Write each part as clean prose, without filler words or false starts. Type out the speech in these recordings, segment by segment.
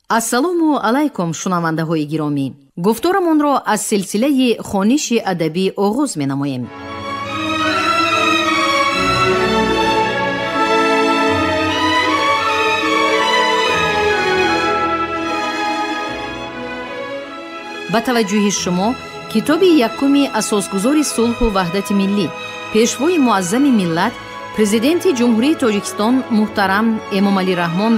Ассалому алайкум, шунавандаҳои гиромӣ. Гуфторамонро аз силсилаи хониши адабӣ оғоз менамоем. Ба таваҷҷӯҳи шумо китоби якуми асосгузори сулҳу ваҳдати миллӣ, пешвои муаззами миллат, президенти Ҷумҳурии Тоҷикистон муҳтарам Эмомалӣ Раҳмон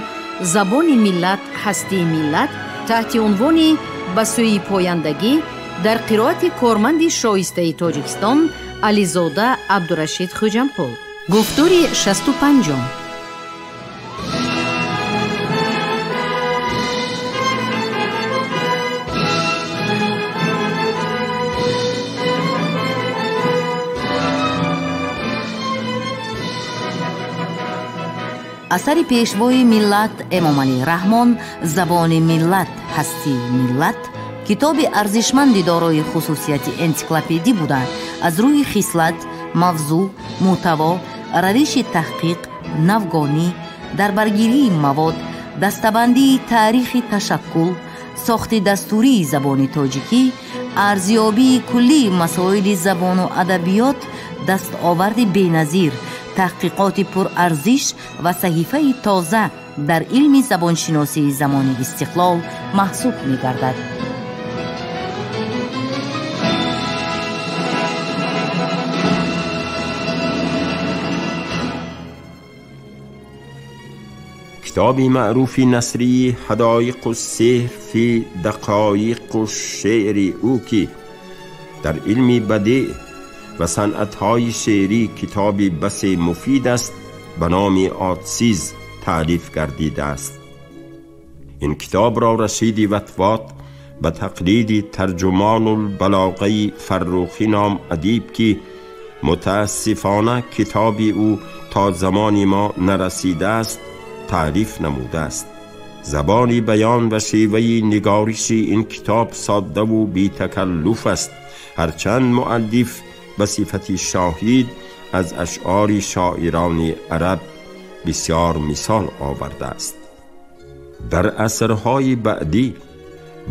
«Забони миллат, ҳастии миллат» таҳти унвони «Ба сӯи пояндагӣ» дар қироати корманди шоистаи Тоҷикистон Ализода Абдурашид Хӯҷамқул. Гуфтори 65-ум. Асари пешвои миллат Эмомалӣ Раҳмон «Забони миллат, ҳастии миллат» китоби арзишманди дорои хусусияти энсиклопедӣ буда, аз рӯи хислат, мавзӯъ, мӯҳтаво, равиши таҳқиқ, навгонӣ, дарбаргирии мавод, дастабандии таърихи ташаккул, сохти дастурии забони тоҷикӣ, арзёбии куллии масоили забону адабиёт дастоварди беназир, таҳқиқоти пурарзиш ва саҳифаи тоза дар илми забоншиносии замони истиқлол маҳсуб мегардад. Китоби маъруфи насрии «Ҳадоиқу сеҳр фи дақоиқу шеъри» ӯ, ки дар илми бадеъ ва санъатҳои шеърӣ китоби басе муфид аст, ба номи Отсиз таълиф гардидааст. Ин китобро Рашиди Ватвот ба тақлиди Тарҷумонулбалоғаи Фаррухӣ ном адиб, ки мутаассифона китоби ӯ то замони мо нарасидааст, таълиф намудааст. Забони баён ва шеваи нигориши ин китоб соддаву бетакаллуф аст, ҳарчанд муаллиф ба сифати шоҳид аз ашъори шоирони араб бисёр мисол овардааст. Дар асрҳои баъдӣ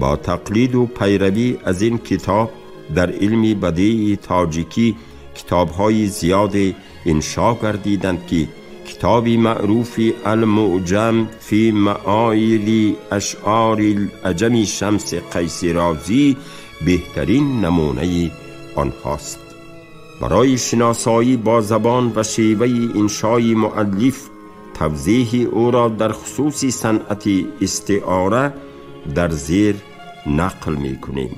бо тақлиду пайравӣ аз ин китоб дар илми бадеи тоҷикӣ китобҳои зиёде иншо гардиданд, ки китоби маъруфи «Алмуъҷам фи маоили ашъори лаҷами» Шамси Қайси Розӣ беҳтарин намунаи онҳост. Барои шиносоӣ бо забон ва шеваи иншои муаллиф тавзеҳи ӯро дар хусуси санъати истиора дар зер нақл мекунем.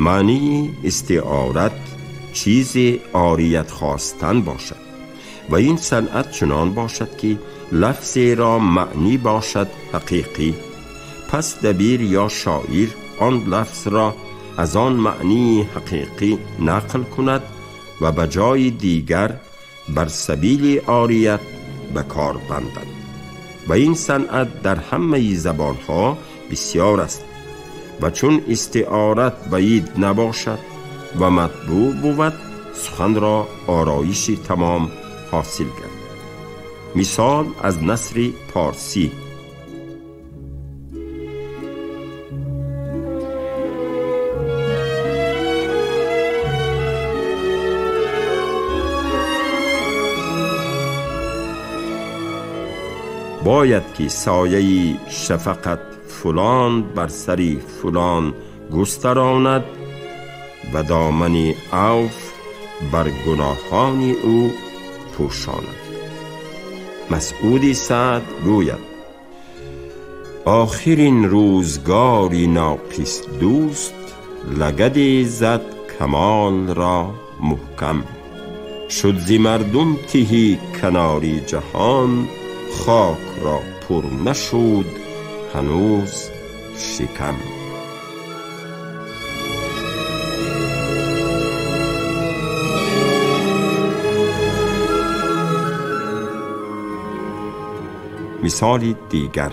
Маънии истиорат чизе орият хостан бошад ва ин санъат чунон бошад, ки лафзеро маънӣ бошад ҳақиқӣ. Пас дабир ё шоир он лафзро аз он маънии ҳақиқӣ нақл кунад ва ба ҷои дигар бар сабили орият ба кор бандад. Ва ин санъат дар ҳамаи забонҳо бисёр аст ва чун истиорат баид набошад ва матбӯъ бувад, суханро ороиши тамом ҳосил кард. Мисол аз насри порсӣ: бояд ки сояи шафақат фулон бар сари фулон густаронад ва домани авф бар гуноҳони ӯ пӯшонад. Масъуди Саъд гӯяд: охирин рӯзгори ноқис дӯст лагаде зад камолро муҳкам. Шуд зи мардум тиҳи канори ҷаҳон, хок ро пур нашуд ҳанӯз шикам. Мисоли дигар: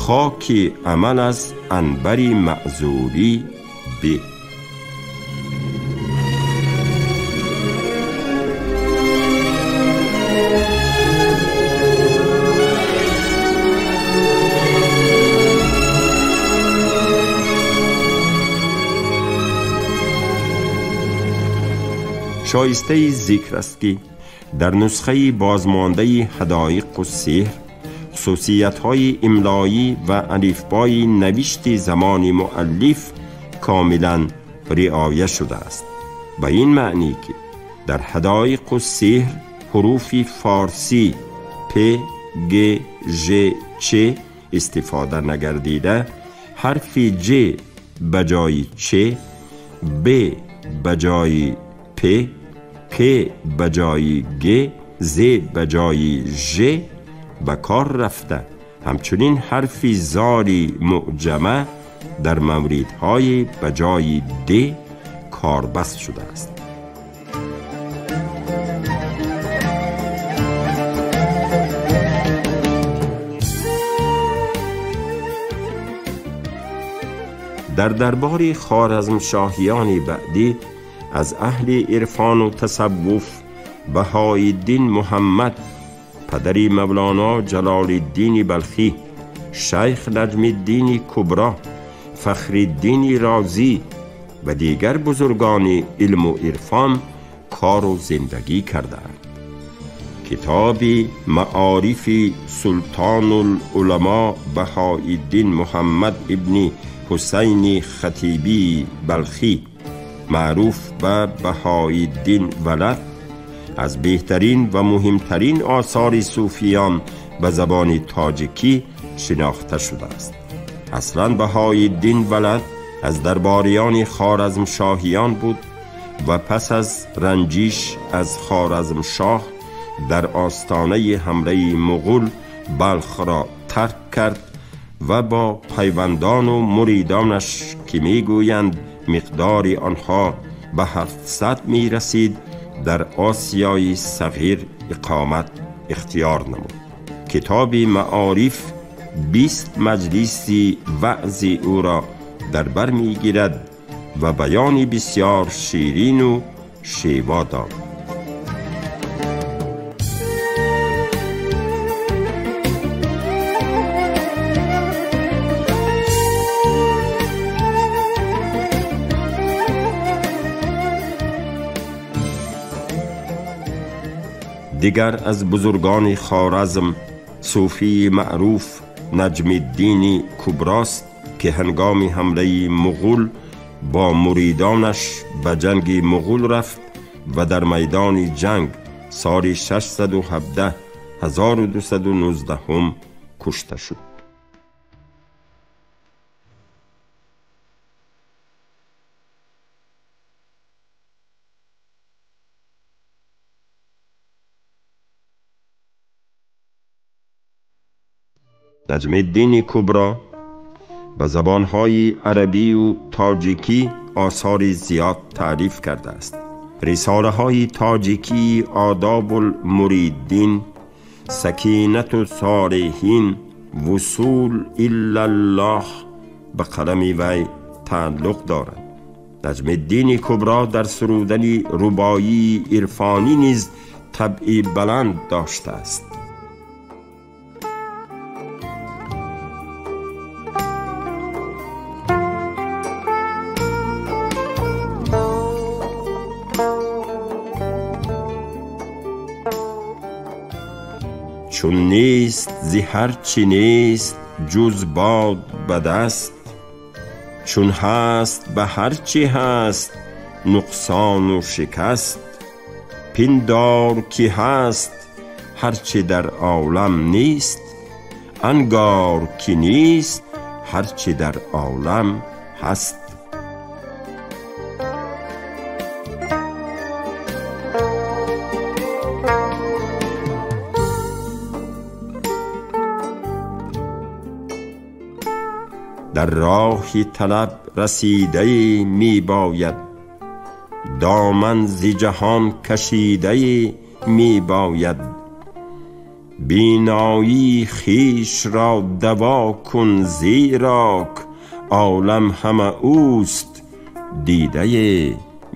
хоки амал аз анбари маъзурӣ бе. Шоистаи зикр аст, ки дар нусхаи бозмондаи ҳадоиқу сеҳр хусусиятҳои имлоӣ ва алифбои навишти замони муаллиф комилан риоя шудааст, ба ин маънӣ ки дар ҳадоиқу сеҳр ҳуруфи форсӣ п, г, ж, ч истифода нагардида, ҳарфи ҷ ба ҷои ч, б ба ҷои п, к ба ҷои г, з ба ҷои ж ба кор рафта. Ҳамчунин ҳарфи зори муъҷама дар мавридҳои ба ҷои д корбаст шудааст. Дар дарбори хоразмшоҳиёни баъдӣ аз аҳли ирфону тасаввуф Баҳоиддин Муҳаммад, падари Мавлоно Ҷалолиддини Балхӣ, шайх Наҷмиддини Кубро, Фахриддини Розӣ ва дигар бузургони илму ирфон кору зиндагӣ кардаанд. Китоби Маорифи Султонулуламо Баҳоиддин Муҳаммад ибни Ҳусайни Хатибии Балхӣ, маъруф ба Баҳоиддин Валад, аз беҳтарин ва муҳимтарин осори сӯфиён ба забони тоҷикӣ шинохта шудааст. Аслан Баҳоиддин Валад аз дарбориёни хоразмшоҳиён буд ва пас аз ранҷиш аз хоразмшоҳ дар остонаи ҳамлаи муғул Балхро тарк кард ва бо пайвандону муридонаш, ки мегӯянд миқдори онҳо ба 700 мерасид, дар Осиёи Сағир иқомат ихтиёр намуд. Китоби Маориф 20 маҷлиси ваъзи ӯро дар бар мегирад ва баёни бисёр ширину шево дорад. Дигар аз бузургони Хоразм сӯфии маъруф Наҷмиддини Куброст, ки ҳангоми ҳамлаи муғул бо муридонаш ба ҷанги муғул рафт ва дар майдони ҷанг соли 617 1219 кушта шуд. Наҷмиддини Кубро ба забонҳои арабию тоҷикӣ осори зиёд таъриф кардааст. Рисолаҳои тоҷикии Одобулмуриддин, Сакинату солиҳин, Вусул иллаллоҳ ба қалами вай тааллуқ дорад. Наҷмиддини Кубро дар сурудани рубоии ирфонӣ низ табъи баланд доштааст. Чун нест зи ҳар чӣ нест ҷуз бод ба даст, чун ҳаст ба ҳар чӣ ҳаст нуқсону шикаст, пиндор ки ҳаст ҳар чӣ дар олам нест, ангор ки нест ҳар чӣ дар олам ҳаст. Дар роҳи талаб расидае мебояд, доман зи ҷаҳон кашидае мебояд. Биноии хешро даво кун, зерок олам ҳама ӯст, дидае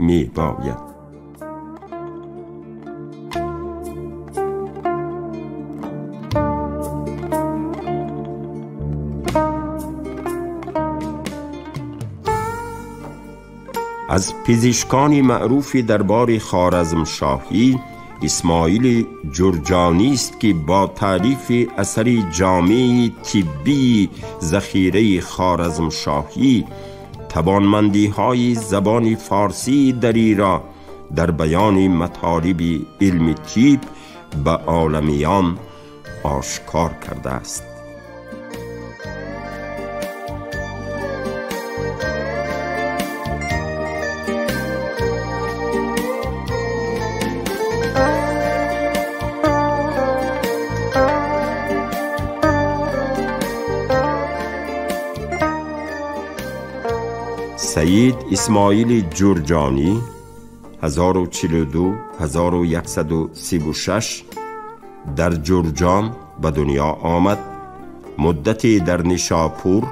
мебояд. Аз пизишкони маъруфи дарбори Хоразмшоҳӣ Исмоили Ҷурҷонӣ аст, ки бо таълифи асари ҷомеи тиббии захираи Хоразмшоҳӣ тавонмандиҳои забони форсии дариро дар баёни матолиби илми тиб ба оламиён ошкор кардааст. Саид Исмоили Ҷурҷонӣ 1042-1136 дар Ҷурҷон ба дунё омад. Муддате дар Нишопур,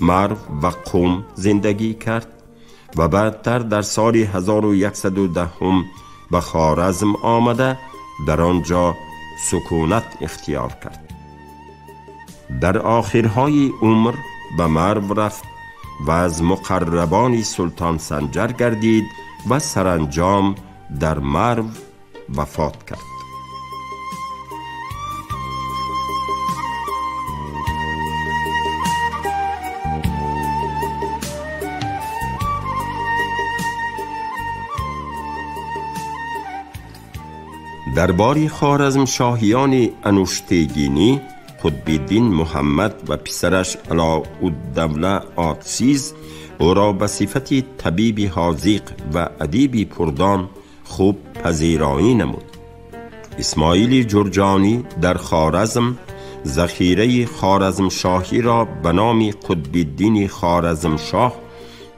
Марв ва Қум зиндагӣ кард ва баъдтар дар соли 1110 ба Хоразм омада дар он ҷо сукунат ихтиёр кард. Дар охирҳои умр ба Марв рафт ва аз муқаррабони Султон Санҷар гардид ва саранҷом дар Марв вафот кард. Дарбори Хоразмшоҳиёни Ануштегинӣ Қутбиддин Муҳаммад ва писараш Алоуддавла Отсиз ӯро ба сифати табиби ҳозиқ ва адиби пурдон хуб пазироӣ намуд. Исмоили Ҷурҷонӣ дар Хоразм захираи Хоразмшоҳиро ба номи Қутбиддини Хоразмшоҳ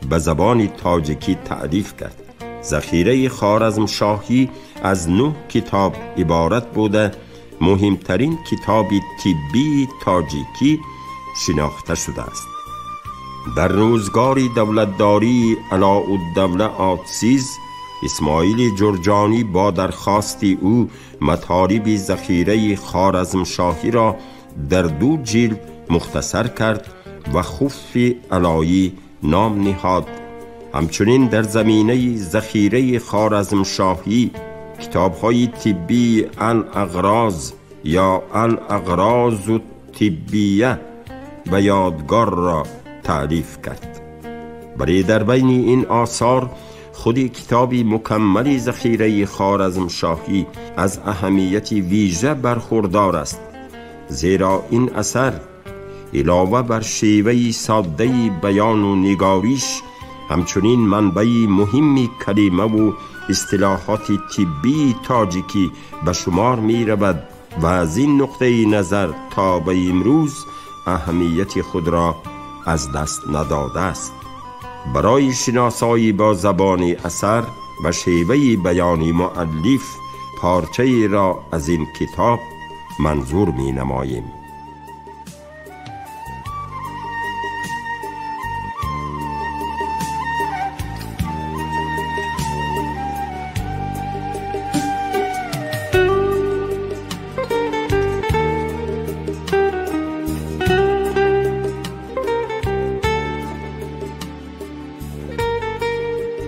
ба забони тоҷикӣ таълиф кард. Захираи Хоразмшоҳӣ аз 9 китоб иборат буда, муҳимтарин китоби тиббии тоҷикӣ шинохта шудааст. Дар рӯзгори давлатдории Алоуддавла Отсиз Исмоили Ҷурҷонӣ бо дархости ӯ матолиби захираи Хоразмшоҳиро дар 2 ҷилд мухтасар кард ва Хуффи Алоӣ ном ниҳод. Ҳамчунин дар заминаи захираи Хоразмшоҳӣ китобҳои тиббии Ал-Ағроз ё Ал-Ағрозу тиббия ба ёдгорро таълиф кард. Вале дар байни ин осор худи китоби мукаммали захираи Хоразмшоҳӣ аз аҳамияти вижа бархурдор аст, зеро ин асар илова бар шеваи соддаи баёну нигориш ҳамчунин манбаи муҳимми калимаву истилоҳоти тиббии тоҷикӣ ба шумор меравад ва аз ин нуқтаи назар то ба имрӯз аҳамияти худро аз даст надодааст. Барои шиносоӣ бо забони асар ва шеваи баёни муаллиф порчаеро аз ин китоб манзур менамоем.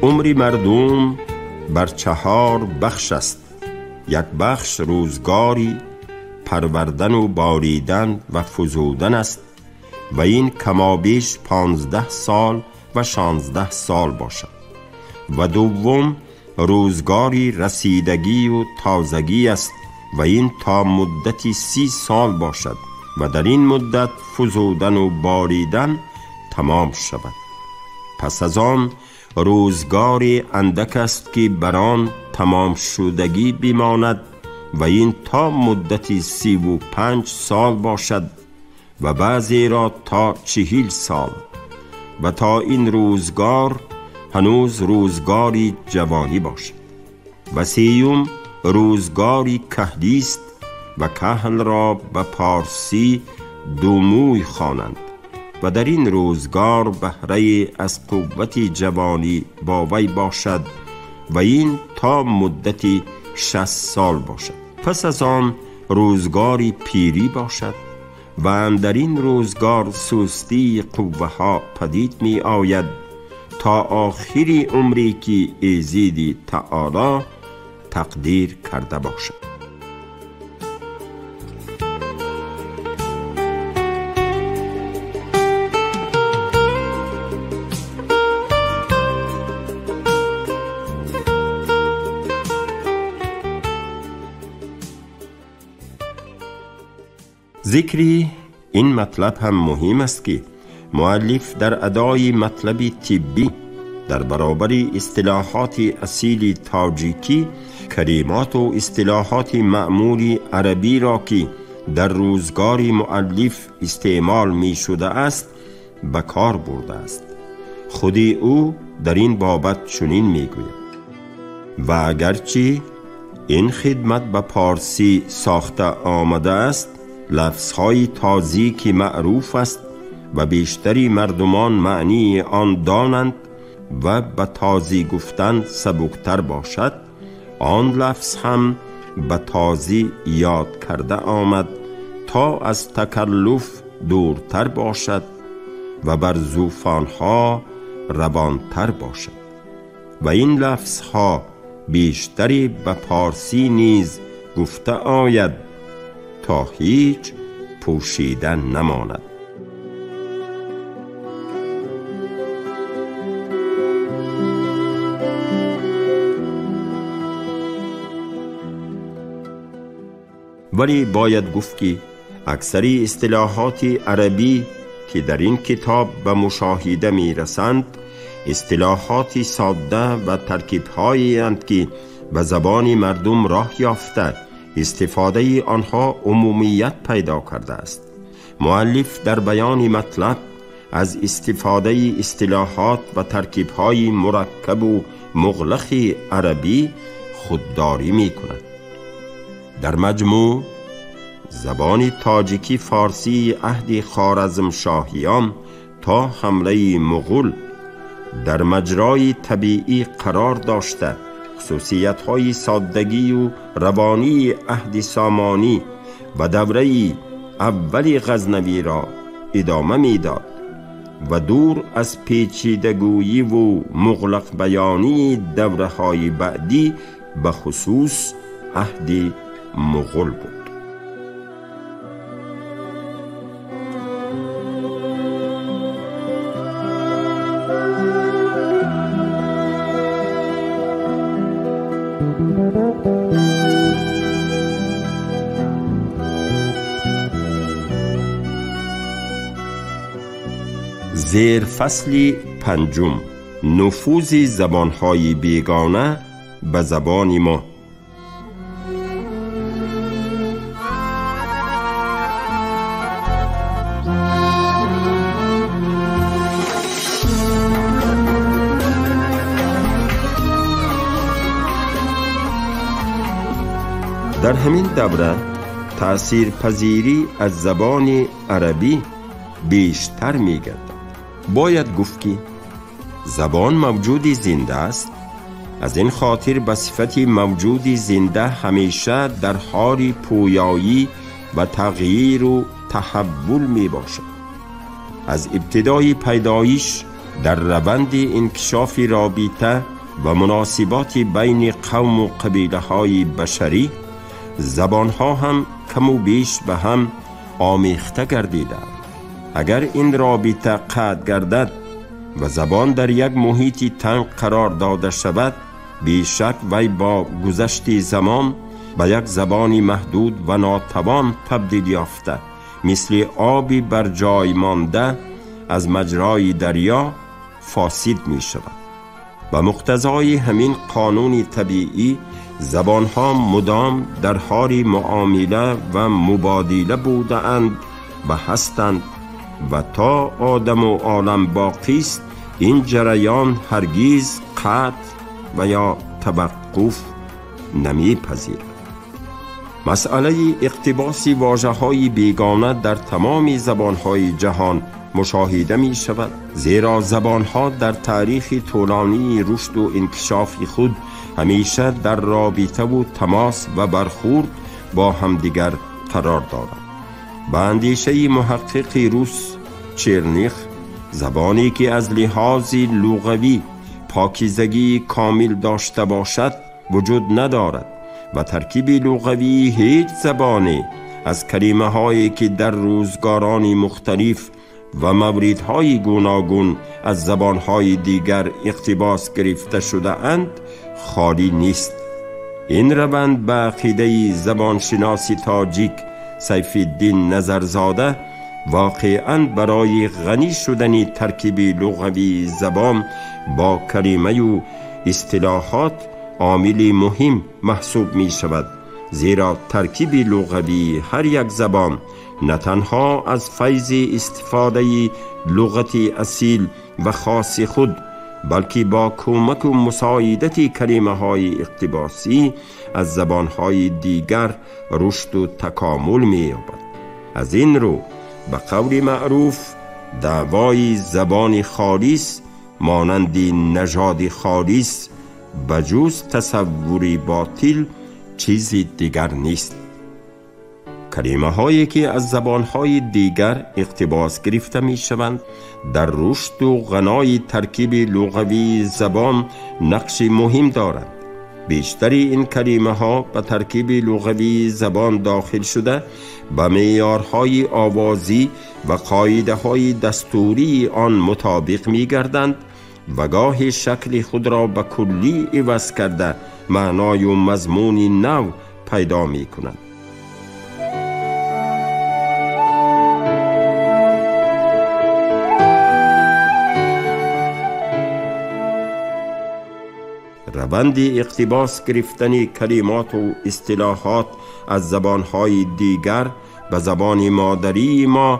Умри мардум бар 4 бахш аст. Як бахш рӯзгори парвардану боридан ва фузудан аст ва ин камобеш 15 сол ва 16 сол бошад. Ва дуввум рӯзгори расидагию тозагӣ аст ва ин то муддати 30 сол бошад ва дар ин муддат фузудану боридан тамом шавад. Пас аз он рӯзгори андак аст, ки бар он тамомшудагӣ бимонад ва ин то муддати 35 сол бошад ва баъзеро то 40 сол ва то ин рӯзгор ҳанӯз рӯзгори ҷавонӣ бошад. Ва сеюм рӯзгори каҳлист ва каҳлро ба парсӣ думӯй хонанд ва дар ин рӯзгор баҳрае аз қуввати ҷавонӣ бо вай бошад ва ин то муддати 60 сол бошад. Пас аз он рӯзгори пирӣ бошад ва андар ин рӯзгор сустии қувваҳо падид меояд تا آخری عمری که ایزید تعالی تقدیر کرده باشد. ذکری این مطلب هم مهم است که مؤلف در ادای مطلب طبی در برابر اصطلاحات اصیل تاجیکی کلمات و اصطلاحات معمول عربی را که در روزگار مؤلف استعمال می شده است به کار برده است. خود او در این بابت چنین می گوید: و اگرچه این خدمت به پارسی ساخته آمده است، لفظهای تازی که معروف است و بیشتری مردمان معنی آن دانند و به تازی گفتن سبکتر باشد، آن لفظ هم به تازی یاد کرده آمد تا از تکلف دورتر باشد و بر زوفانها روانتر باشد. و این لفظها بیشتری به پارسی نیز گفته آید تا هیچ پوشیده نماند. ولی باید گفت که اکثری اصطلاحات عربی که در این کتاب به مشاهده می رسند اصطلاحات ساده و ترکیب‌هایی اند که به زبان مردم راه یافته استفاده آنها عمومیت پیدا کرده است. مؤلف در بیان مطلب از استفاده اصطلاحات و ترکیب‌های مرکب و مغلق عربی خودداری می کند. در مجموع زبان تاجیکی فارسی عهد خوارزمشاهیان تا حمله مغول در مجرای طبیعی قرار داشته، خصوصیت‌های سادگی و روانی عهد سامانی و دوره اول غزنوی را ادامه می‌داد و دور از پیچیدگویی و مغلق بیانی دوره‌های بعدی به خصوص عهد مغول بود. زیر فصل پنجم، نفوذ زبان‌های بیگانه به زبان ما. در همین دوره تأثیر پذیری از زبان عربی بیشتر می‌گردد. باید گفت که زبان موجودی زنده است، از این خاطر به صفت موجودی زنده همیشه در حال پویایی و تغییر و تحول می باشد. از ابتدای پیدایش در روند انکشاف رابطه و مناسبات بین قوم و قبیله های بشری، زبانها هم کم و بیش به هم آمیخته گردیدند. اگر این رابطه قطع گردد و زبان در یک محیط تنگ قرار داده شود، بیشک وی با گذشت زمان به یک زبان محدود و ناتوان تبدیل یافته، مثل آبی بر جای مانده از مجرای دریا فاسد می شود. و مقتضای همین قانون طبیعی، زبانها مدام در حال معامله و مبادله بودند و هستند و تا آدم و عالم باقی است این جریان هرگیز قطع و یا توقف نمیپذیرد. مسئله اقتباس واژه‌های بیگانه در تمام زبان‌های جهان مشاهده می شود، زیرا زبان‌ها در تاریخ طولانی رشد و انکشاف خود همیشه در رابطه و تماس و برخورد با همدیگر قرار دارند. به اندیشه محقق روس چرنیخ، Забоне ки аз лиҳози луғавӣ покизагии комил дошта бошад вуҷуд надорад ва таркиби луғавии ҳеҷ забоне аз калимаҳое ки дар рӯзгорони мухталиф ва мавридҳои гуногун аз забонҳои дигар иқтибос гирифта шудаанд холӣ нест. Ин раванд ба ақидаи забоншиноси тоҷик Сайфиддин Назарзода воқеан барои ғанӣ шудани таркиби луғавии забон бо калимаю истилоҳот омили муҳим маҳсуб мешавад, зеро таркиби луғавии ҳар як забон на танҳо аз файзи истифодаи луғати асил ва хоси худ, балки бо кӯмаку мусоидати калимаҳои иқтибосӣ аз забонҳои дигар рушду такомул меёбад. Аз ин рӯ ба қавли маъруф даъвои забони холис монанди нажоди холис ба ҷуз тасаввури ботил чизи дигар нест. Калимаҳое ки аз забонҳои дигар иқтибос гирифта мешаванд дар рушду ғанои таркиби луғавии забон нақши муҳим доранд. Бештари ин калимаҳо ба таркиби луғавии забон дохил шуда ба меъёрҳои овозӣ ва қоидаҳои дастурии он мутобиқ мегарданд ва гоҳе шакли худро ба куллӣ иваз карда маъною мазмуни нав пайдо мекунанд. Раванди иқтибос гирифтани калимоту истилоҳот аз забонҳои дигар ба забони модарии мо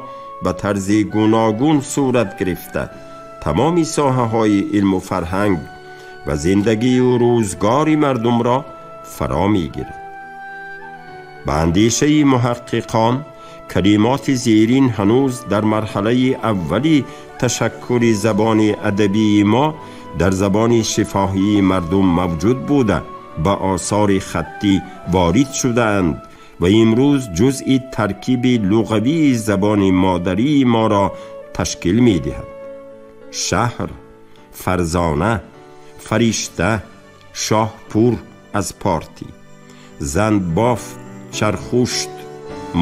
ба тарзи гуногун сурат гирифта тамоми соҳаҳои илму фарҳанг ва зиндагию рӯзгори мардумро фаро мегирад. Ба андешаи муҳаққиқон калимоти зерин ҳанӯз дар марҳалаи аввали ташаккули забони адабии мо дар забони шифоҳии мардум мавҷуд буда ба осори хаттӣ ворид шудаанд ва имрӯз ҷузъи таркиби луғавии забони модарии моро ташкил медиҳад. Шаҳр, фарзона, фаришта, шоҳпур аз партӣ, зандбоф, чархушт,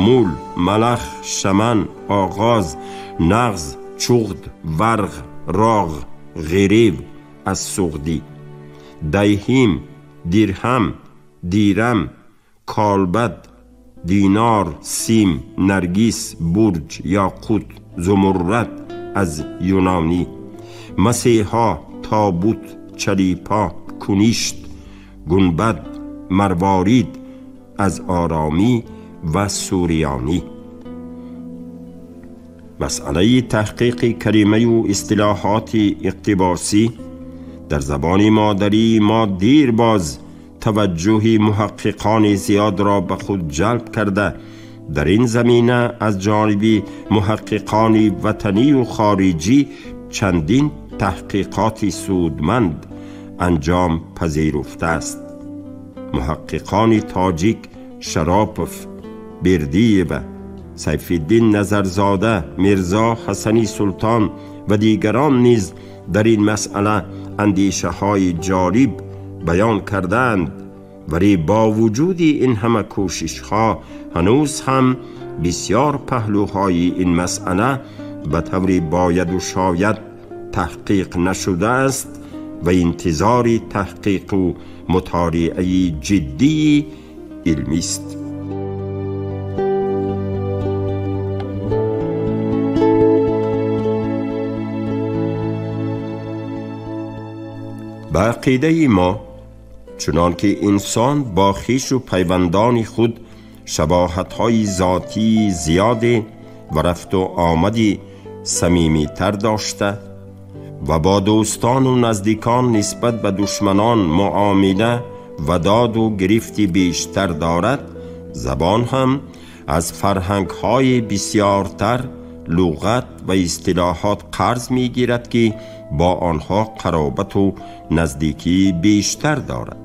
мул, малах, шаман, оғоз, нағз, чуғд, варғ, роғ, ғирев аз суғдӣ, дайҳим, дирҳам, дирам, колбад, динор, сим, наргис, бурҷ, ёқут, зумуррад аз юнонӣ, масеҳо, тобут, чалипо, куништ, гунбад, марворид аз оромӣ ва суриёнӣ. Масъалаи таҳқиқи калимаю истилоҳоти иқтибосӣ дар забони модарии мо дир боз таваҷҷӯҳи муҳаққиқони зиёдро ба худ ҷалб карда дар ин замина аз ҷониби муҳаққиқони ватанию хориҷӣ чандин таҳқиқоти судманд анҷом пазируфтааст. Муҳаққиқони тоҷик Шаропов, Бердиева, Сайфиддин Назарзода, Мирзо Ҳасани Султон ва дигарон низ дар ин масъала андешаҳои ҷолиб баён кардаанд, вале бо вуҷуди ин ҳама кӯшишҳо ҳанӯз ҳам бисёр паҳлӯҳои ин масъала ба таври бояду шояд таҳқиқ нашудааст ва интизори таҳқиқу мутолиаи ҷиддии илмист. Ба ақидаи мо чунон ки инсон бо хешу пайвандони худ шабоҳатҳои зотии зиёде ва рафту омади самимитар дошта ва бо дӯстону наздикон нисбат ба душманон муомила ва доду гирифти бештар дорад, забон ҳам аз фарҳангҳои бисёртар луғат ва истилоҳот қарз мегирад ки бо онҳо қаробату наздикии бештар дорад.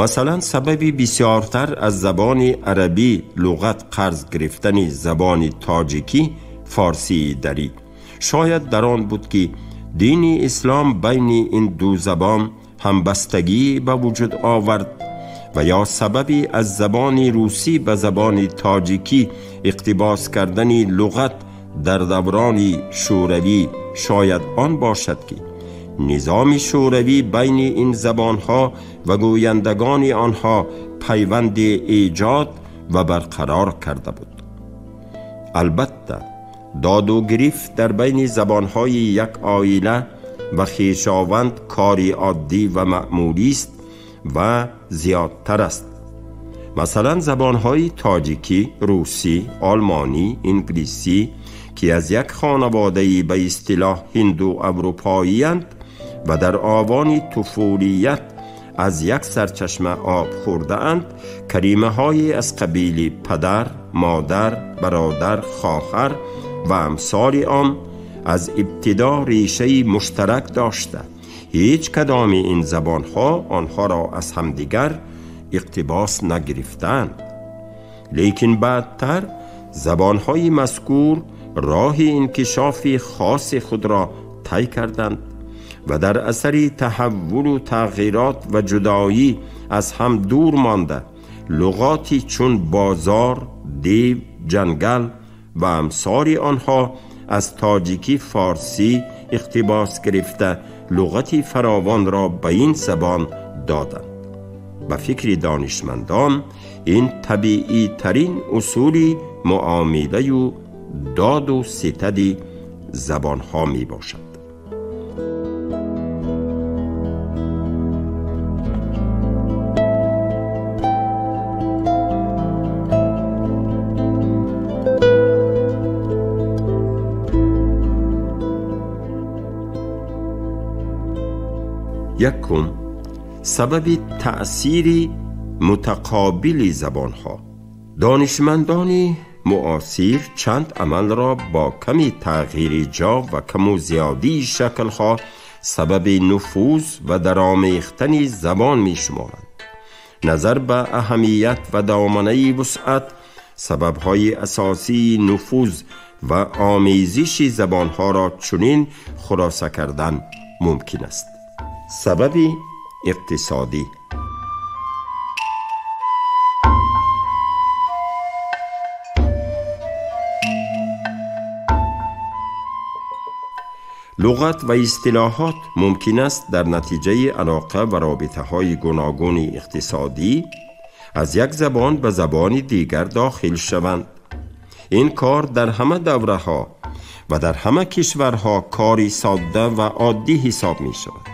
Масалан, сабаби бисёртар аз забони арабӣ луғат қарз гирифтани забони тоҷикӣ форсии дарӣ Шояд дар он буд ки дини ислом байни ин ду забон ҳамбастагӣ ба вуҷуд овард ва ё сабаби аз забони русӣ ба забони тоҷикӣ иқтибос кардани луғат дар даврони шӯравӣ шояд он бошад ки низоми шӯравӣ байни ин забонҳо ва гӯяндагони онҳо пайванди эҷод ва барқарор карда буд. Албатта доду гирифт дар байни забонҳои як оила ва хешованд кори оддӣ ва маъмулист ва зиёдтар аст. Масалан, забонҳои тоҷикӣ, русӣ, олмонӣ, инглисӣ ки аз як хонаводаи ба истилоҳ ҳинду аврупоиянд ва дар овони туфулият аз як сарчашма об хӯрдаанд, калимаҳое аз қабили падар, модар, бародар, хоҳар ва амсоли он аз ибтидо решаи муштарак дошта, ҳеҷ кадоми ин забонҳо онҳоро аз ҳамдигар иқтибос нагирифтаанд. Лекин баъдтар забонҳои мазкур роҳи инкишофи хоси худро тай карданд ва дар асари таҳаввулу тағйирот ва ҷудоӣ аз ҳам дур монда, луғоти чун бозор, дев, ҷангал ва амсори онҳо аз тоҷикӣ форсӣ иқтибос гирифта луғати фаровонро ба ин забон доданд. Ба фикри донишмандон ин табиӣтарин усули муомилаю доду ситади забонҳо мебошад. Якум, сабаби таъсири мутақобили забонҳо. Донишмандони муосир чанд амалро бо ками тағйири ҷо ва каму зиёдии шаклҳо сабаби нуфуз ва даромехтани забон мешуморанд. Назар ба аҳамият ва доманаи вусъат, сабабҳои асосии нуфуз ва омезиши забонҳоро чунин хулоса кардан мумкин аст. Сабаби иқтисодӣ. Луғат ва истилоҳот мумкин аст дар натиҷаи алоқа ва робитаҳои гуногуни иқтисодӣ аз як забон ба забони дигар дохил шаванд. Ин кор дар ҳама давраҳо ва дар ҳама кишварҳо кори содда ва оддӣ ҳисоб мешавад.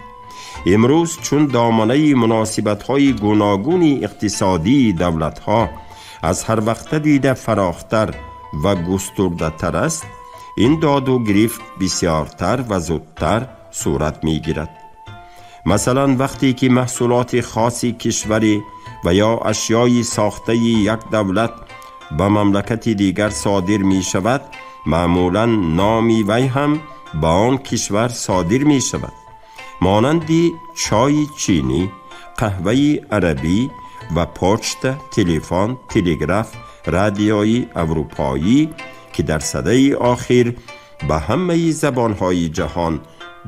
Имрӯз чун доманаи муносибатҳои гуногуни иқтисодии давлатҳо аз ҳар вақта дида фарохтар ва густурдатар аст, ин доду гирифт бисёртар ва зудтар сурат мегирад. Масалан, вақте ки маҳсулоти хоси кишварӣ ва ё ашёи сохтаи як давлат ба мамлакати дигар содир мешавад, маъмулан номи вай ҳам ба он кишвар содир мешавад. Монанди чойи чинӣ, қаҳваи арабӣ ва почта, телефон, телеграф, радиои аврупоӣ ки дар садаи охир ба ҳамаи забонҳои ҷаҳон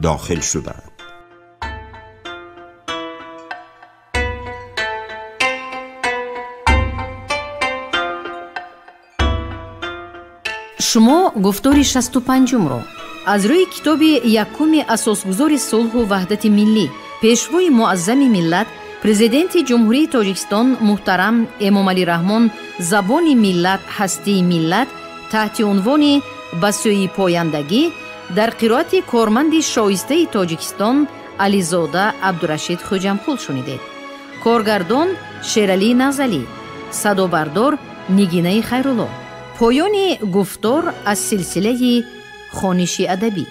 дохил шудаанд. Шумо гуфтори 65-умро аз рӯи китоби якуми асосгузори сулҳу ваҳдати миллӣ, пешвои муаззами миллат, президенти Ҷумҳурии Тоҷикистон муҳтарам Эмомалӣ Раҳмон «Забони миллат, ҳастии миллат» таҳти унвони «Ба сӯи пояндагӣ» дар қироати корманди шоистаи Тоҷикистон Ализода Абдурашид Хӯҷамқул шунидед. Коргардон Шералӣ Назалӣ, садобардор Нигинаи Хайрулло. Поёни гуфтор аз силсилаи хониши адабӣ.